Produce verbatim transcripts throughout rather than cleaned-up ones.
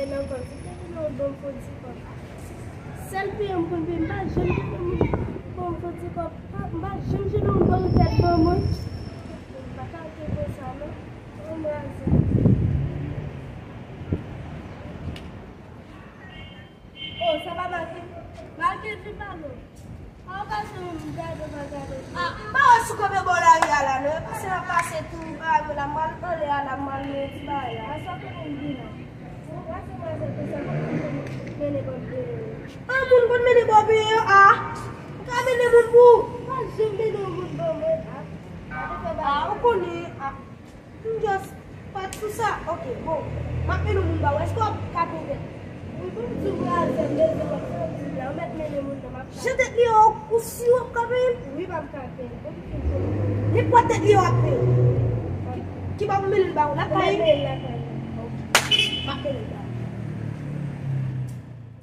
Nan kòb, se te vin yon bon fo ti kòb. Sèl peyi m konn peyi, m pa janm kite moun bon fo ti kòb. M pa janm kite moun bon tèt ban mwen. M pa ka kite sa non. Anmraze. Oh, sa pa make. Make di pa non. A, ou pa janm gade, ou pa gade. Ah, m pa wè sou kanpe bò lari a la non. E pase n ap pase tou bagay yo la, m al anlè a la, m al mete bagay la. A sa konnen m vin la. Ou wè se mwen se konsa, mwen mennen bò m vini. Ah, moun konn mennen bò m vini, ah. Ou ka mennen moun pou ou. Ou pa janm mennen yon moun ban mwen, ah. Ah, ou konnen, ah. M just pa t sou sa. Ok, bon. M ap mennen yon moun ba w. Èske w ap ka peye tèt? Wi, pou m di w, bra, se bezwen w ap fè, w di la, ou mèt mennen moun nan, m ap ka. Jan tèt li yo, ou si w ap ka peye l? Wi, m ap ka peye l. Bon, m fin peye l. Nenpòt tèt li yo ap peye. Ki, ki ba pou mennen l ba w? Lakay? Ou mèt mennen l lakay. Ok. M ap mennen l ba w.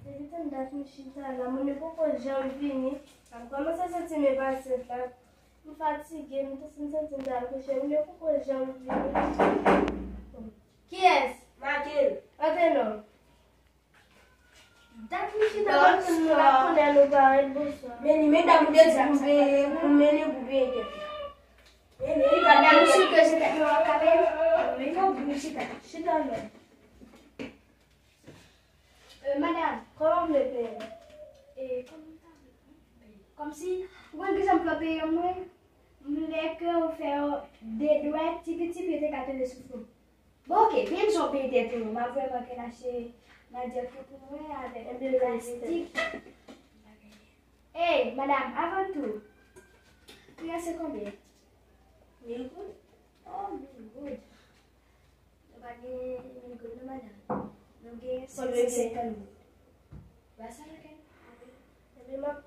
Depi tann dat m chita la, moun yo poko janm vini. M kòmanse santi m enpasyant la. M fatige, m te, m santi m ta al kouche, m yo poko janm vini. Kiyès? Makel. Antre non. Dat m chita m ap tann nou la, konnen nou parèt, bonswa. Men li, medam, ou te di pou peye, pou mennen pou peye tèt. Men li, li pa dakò. Misye ke se tèt nou ap kape, men non, pou chita. Chita non. Euh, madam, kòman w vle peye? E, kòman w ta vle? Kòmsi, ou konn kijan m fè peye mwen? M vle ke w fè yo de dwèt, ti piti, pou yo te ka tande souf ou. Bon, ok, byen m jan w peye tèt ou, m ap vrèman ke l achte madyòt pou mwen avèk plastik. Ey, madam, avan tou, pri a se konbyen? Mil goud. Oh, mil goud. Nou pa gen mil goud non, madanm. Nou gen senk san senkant goud. Ba sa la, Ken. Enben, m ap...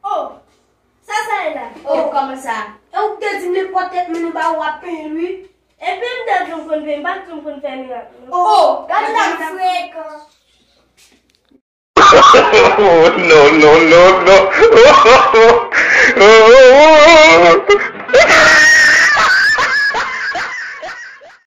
Oh! Sa sa ye la? Oh, kòman sa? E ou te di nenpòt tèt moun ba ou ap peye l, wi. Epi m te di m konn peye, m pa t di m konn fè mirak non. Oh, gade la frekan. Oh, no, no, no, no.